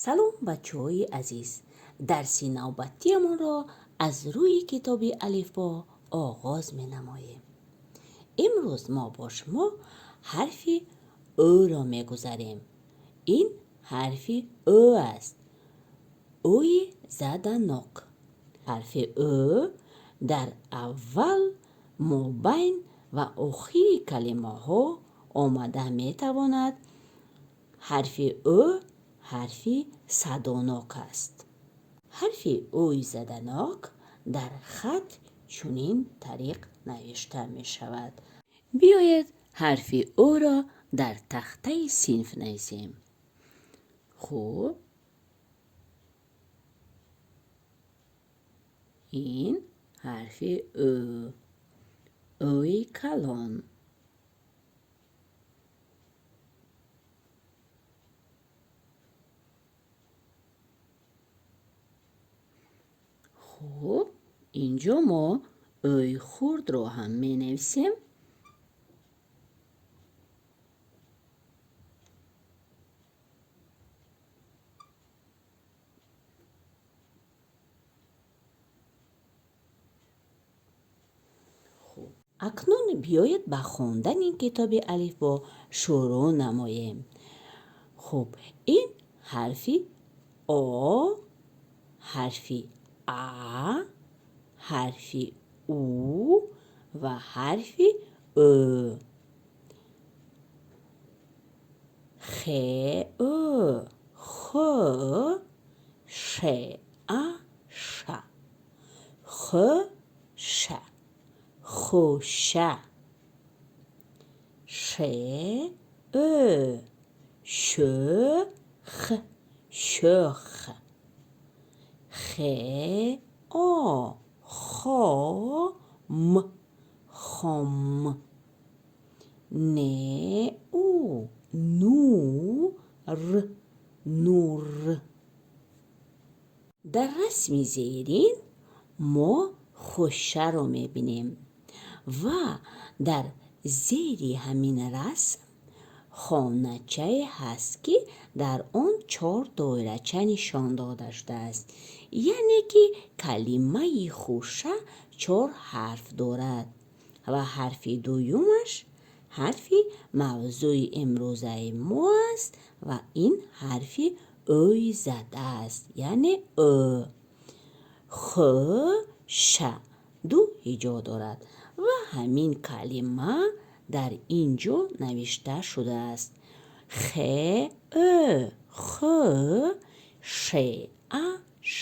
Салом, бачаҳои азиз! Дарси навбатиамонро аз рӯи китоби алифбо оғоз менамоем. Имрӯз мо бо шумо ҳарфи ӯ-ро мегузарем. Ин ҳарфи ӯ аст. Ӯи заданок. Ҳарфи ӯ дар аввал, мобайн ва охири калимаҳо омада метавонад. Ҳарфи ӯ ҳарфи садонок аст. Ҳарфи ӯи заданок дар хат чунин тариқ навишта мешавад. Биёед, ҳарфи ӯро дар тахтаи синф нависем. Хуб, ин ҳарфи ӯ, ӯи калон. Хуб, инҷо мо ӯи хурдро ҳам менависем. Хуб, акнун биёед, ба хондани китоби алифбо шурӯъ намоем. Хуб, ин ҳарфи о, ҳарфи а, ҳарфи у ва ҳарфи ӯ. Хе, ӯ, хо, ше, а, ша, хо, ша, хӯша. Ше, ӯ, шӯх, шӯх. Хе, о, хо, м, хом. Не, у, ну, р, нур. Дар расми зерин мо хӯшаро мебинем ва дар зери ҳамин расм хоначае ҳаст, ки дар он чор доирача нишон дода шудааст, яъне ки калимаи хӯша чор ҳарф дорад ва ҳарфи дуюмаш ҳарфи мавзӯи имрӯзаи мо аст ва ин ҳарфи ӯи зада аст, яъне ӯ. Хӯ, ша ду ҳиҷо дорад ва ҳамин калима дар ин ҷо навишта шудааст: хе, ӯ, хӯ, ше, а,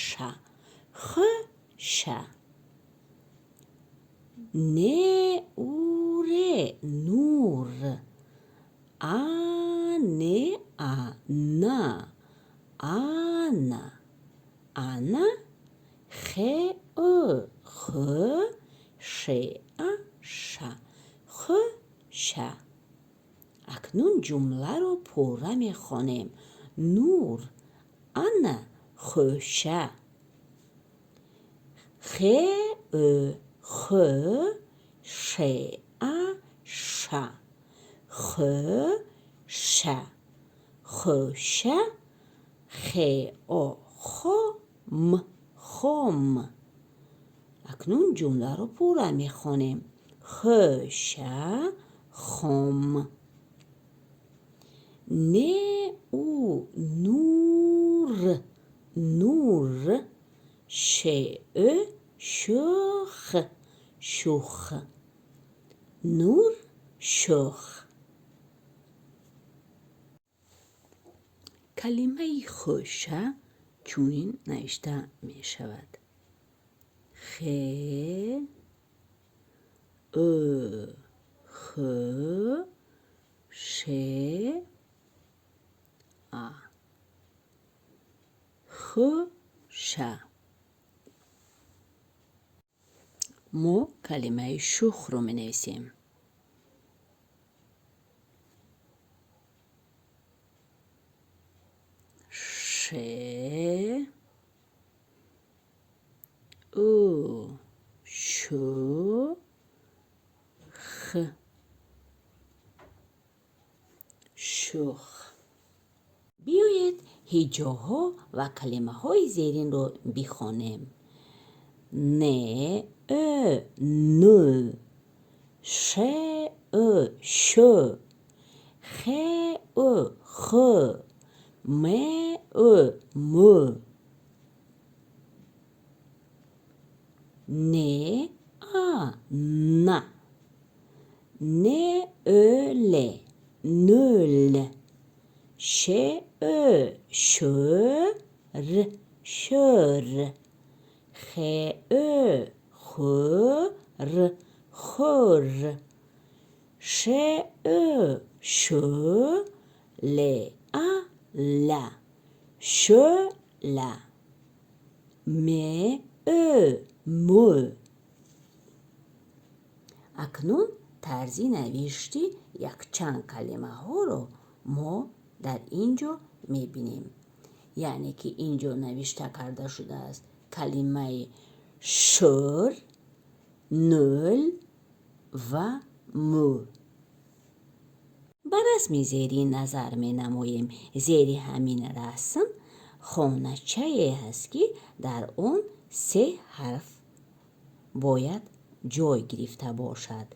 ша, хӯ, ша. Не, у, ре, нур. А, не, а, на, ана, ана. Хе, ӯ, хӯ, ше, а, ша, хӯ, ша. Акнун ҷумларо пурра мехонем: Нур, ана, хӯша. Хе, ӯ, хӯ, ше, а, ша, хӯ, ша, хӯша. Хе, о, хо, м, хом. Акнун ҷумларо пурра мехонем: хӯша хом. Не, у, нур, нур. Ше, ӯ, шӯх, шӯх. Нур, шӯх. Калимаи хӯша чунин навишта мешавад: хе, ӯ, хӯ, ше, а, хӯша. Мо калимаи шӯхро менависем. Ше, ӯ, шу, х, шӯх. Биёед, Ҳиҷоҳо ва калимаҳои зеринро бихонем. Н, Ө, нӯ, Ш, Ө, шӯ, Х, Ө, хӯ, М, Ө, мӯ. Н, А, на, Н, Ө, Л, нӯл, Ш, Ө, шӯ, Р, шӯр, Х, Ө, хӯ, Р, хӯр, Ш, Ө, шӯ, Л, А, ла, шӯла, М, Ө, мӯ. Акнун тарзи навишти якчанд калимаҳоро мо дар ин ҷо мебинем. Яъне ки ин ҷо навишта карда шудааст калимаи шӯр, нӯл ва мӯ. Ба расми зерин назар менамоем. Зери ҳамин расм хоначае аст, ки дар он се ҳарф бояд ҷой гирифта бошад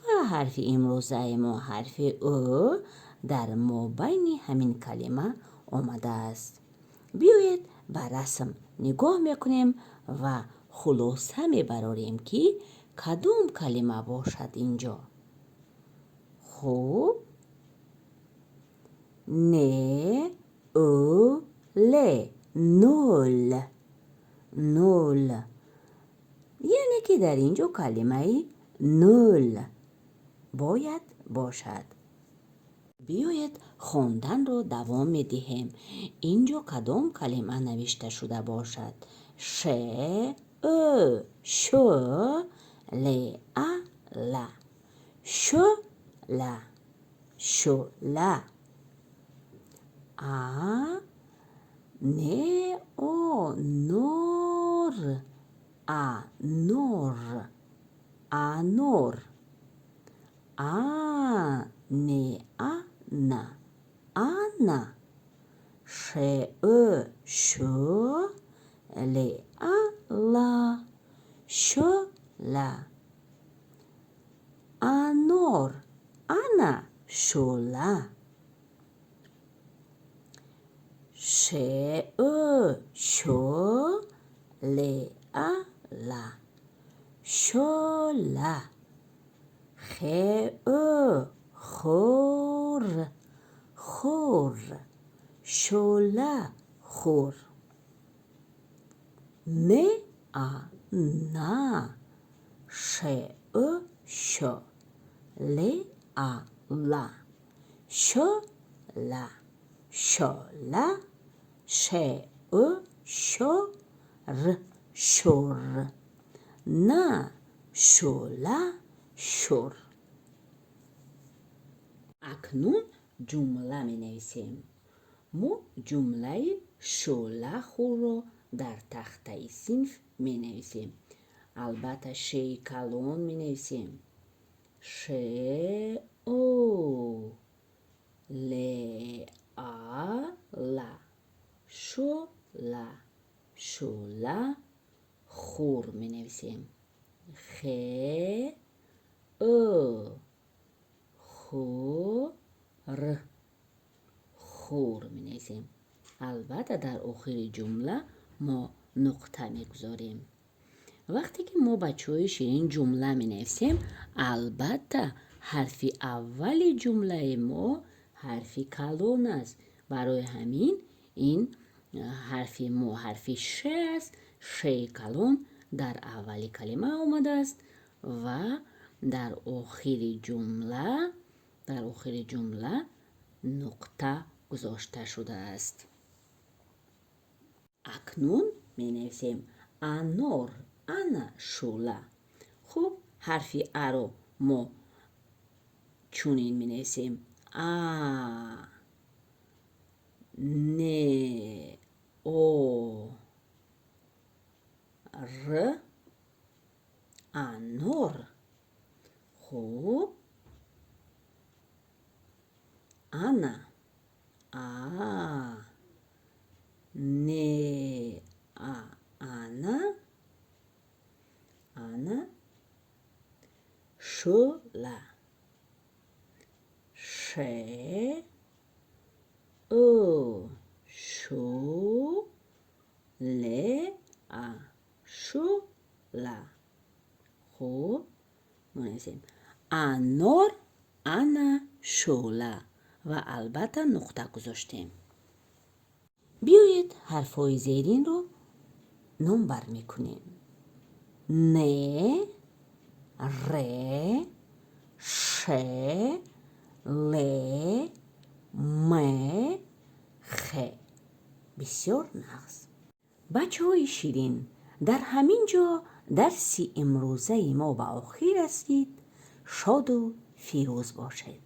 ва ҳарфи имрӯзаи мо ҳарфи Ӯ дар мобайни ҳамин калима омадааст. Биёед ба расм нигоҳ мекунем ва хулоса мебарорем, ки кадом калима бошад ин ҷо. Хуб, Н, Ӯ, Л, нӯл, нӯл. Яъне ки дар ин ҷо калимаи нӯл бояд бошад. Биёед хонданро давом медиҳем. Ин ҷо кадом калима навишта шуда бошад? Ш, Ө, ш, Л, А, ла. Шӯла, шӯла. А, Н, О, нор, А, нор, анор. А, Н, А, на, ана. Ш, Ө, шӯ, Л, А, ла, шӯла. Анор, ана, шӯла. Ш, Ө, шӯ, Л, А, ла, шӯла. Х, Ө, хӯр, хӯр, шӯла, хӯр. Н, А, на, Ш, Ө, шӯ, Л, А, ла, шӯла, шӯла. Ш, Ө, шӯ, Р, шӯр, На, шӯла, шӯр. Акнун ҷумла менависем. Мо ҷумлаи шӯлахӯрро дар тахтаи синф менависем. Албатта, шеи калон менависем. Ш, О, Л, А, ла, шӯла, шӯла хур менависем. Х, Ө, ху, Р, хур менависем. Албатта, дар охири ҷумла мо нуқта мегузорем. Вақте ки мо, бачаҳои ширин, ҷумла менависем, албатта, ҳарфи аввали ҷумлаи мо ҳарфи калон аст. Барои ҳамин ин ҳарфи мо ҳарфи ш аст. Шеи калон дар аввали калима омадааст ва дар охири ҷумла нуқта гузошта шудааст. Акнун менависем: анор, ана, шӯла. Хуб, ҳарфи аро мо чунин менависем: а, н, о, р, анор. Хуб, ана, а. Шӯла. Ше, ӯ, шу, ле, а. Шӯла. Хуб, менависем: анор, ана шӯла, ва албатта нуқта гузоштем. Биёед, ҳарфҳои зеринро номбар мекунем: н, р, ш, л, м, х. Бисёр нағз, бачаҳои ширин, дар ҳамин ҷо дарси имрӯзаи мо ба охир расид. Шоду фирӯз бошед.